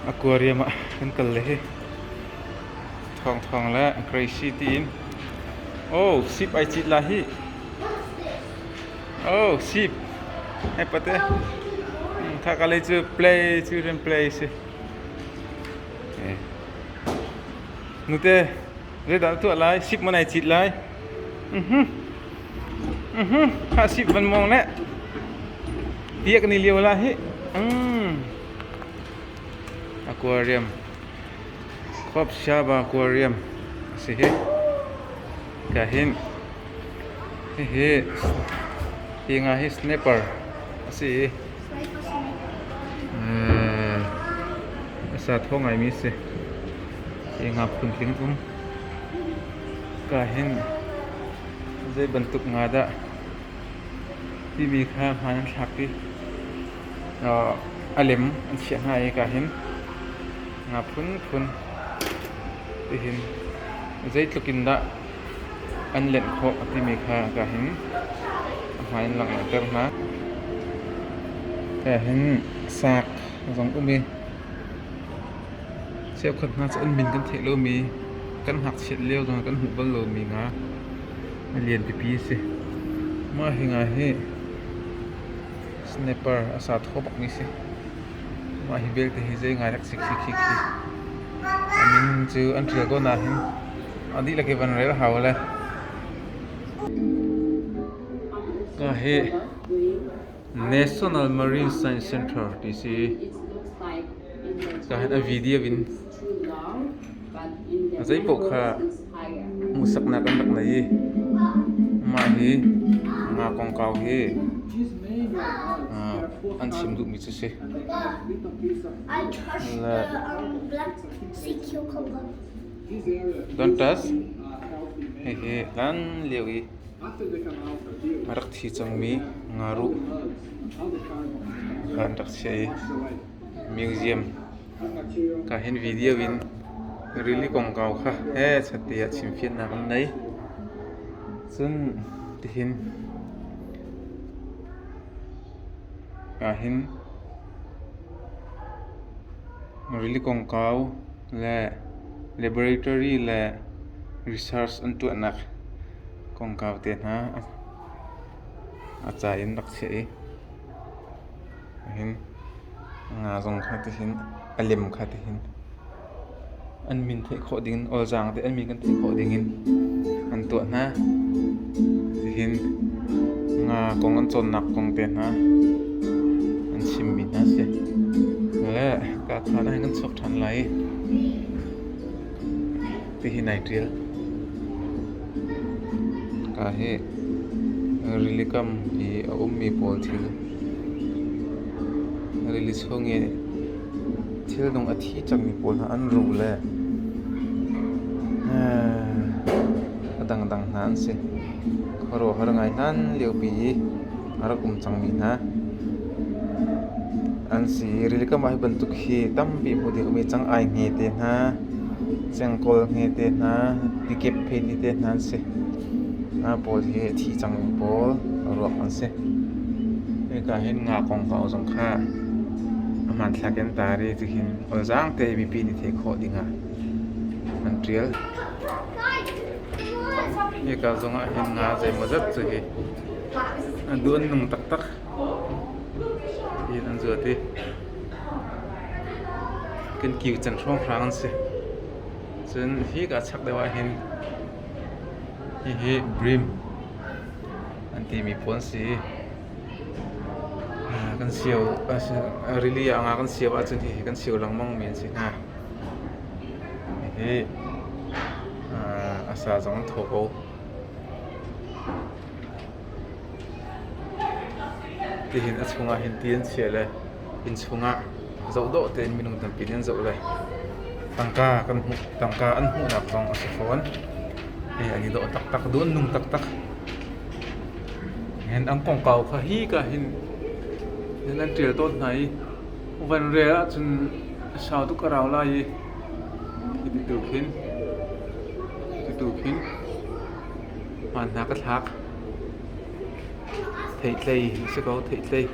Aquarium ah kan kal le hi. Thawngthawng le Gracie tiin. Oh, sip ai cit la hi. Oh, sip. Hei pate. Kha ka lei cu play children play si. Nute, zeidah na tuah lai? Sip maw nai cit lai? Mhm. Mhm. Kha sip van mong le. Tiak ni lio la hi. Mm. Aquarium. Khop Shaba Aquarium a si hi. Ka hin hihi hi nga hi snapper a si i a sa thaw ngaimi a si. Hi nga phuntling an um. Ka hin zei bantuk nga dah timi kha hmaan an thlak i a lem an chiah hna i ka hin nga phunphun tihin zeitluk in dah an lenh khawh timi kha ka hin a hmai in langhter hna. Ka hin saak zong um i cheukhat hna cu an min kan theih lomi kan ngakchiat lio zong ah kan hmuh bal lomi nga a lian pipi a si. Mah hi nga hi Snapper a sa thaw bakmi si. Mah hi vialte hi zei ngai rak si khi khi khi. A min cu an ṭial ko nain a dihlak i van rel hau le. Ka hi National Marine Science Center ti si. Ka hin a video in a zei paoh kha hmuhsaknak an rak nei i mah hi nga kongkau hi an chim duhmi cu si. Le Don't touch. Hihi hlan lio i a rak thi cangmi ngaruh kha an rak chiah i museum Ka hin video in rili kongkau kha he chate ah chimfiannak an nei. Cun tihin ka hin rili kongkau le laboratory le research an tuahnak kongkau te hna a ca in rak chiah i Hin nga zong kha tihin a lem kha tihin an min theih khawh dingin awlzaang te an min kan theih khawh dingin an tuah hna. Tihin nga kong an cawnnak kong te hna an chimmi hna a si. Le ka khaan ah hin kan chuak ṭhan lai i tihin ai ṭial. Ka hi rilikam i a ummi pawl thil Rili chung i thilnung a thi cangmi pawl hna an ruh le a dangdang hna an si. Khuaruahhar ngai hlan liopi i a rak um cangmi hna an si. Rili kam ah hi bantuk hi tampi hmuh ding a um i cang-ai hnge te hna, cengkawl hnge te hna, tikep phei te hna an si. Hna pawl hi a thi cangmi pawl ruak an si. Hika hin nga kongkau zong kha a hmanthlak in tar i tihin awlzaang te mipi nih theih khawh dingah an ṭial. Hika zongah hin nga zeimawzat cu hi a duh an nung taktak tiin an zuat i kan kiu can hrawnghrang an si. Cun hika chak deuh ah hin hihi brim an timi pawl an si. Kan sio rili ah nga kan sio ahcun hihi kan sio lengmangmi an si hna. Hihi a sa zong an thaw ko. Tihin a chungah hin ti an chia le inn chungah zohdawh tein minung tampi nih an zoh le tangka kan hmuh tangka an hmuhnak zong a si fawn. Hi an i dawh taktak, duh an nung taktak. Hin an kongkau kha hi ka hin hin an ṭial tawn hna i van rel ahcun a sau tuk a rau lai i hi ti tu khin ti tu khin hmaan hna ka thlak. Theihtlei a si ko, theihtlei.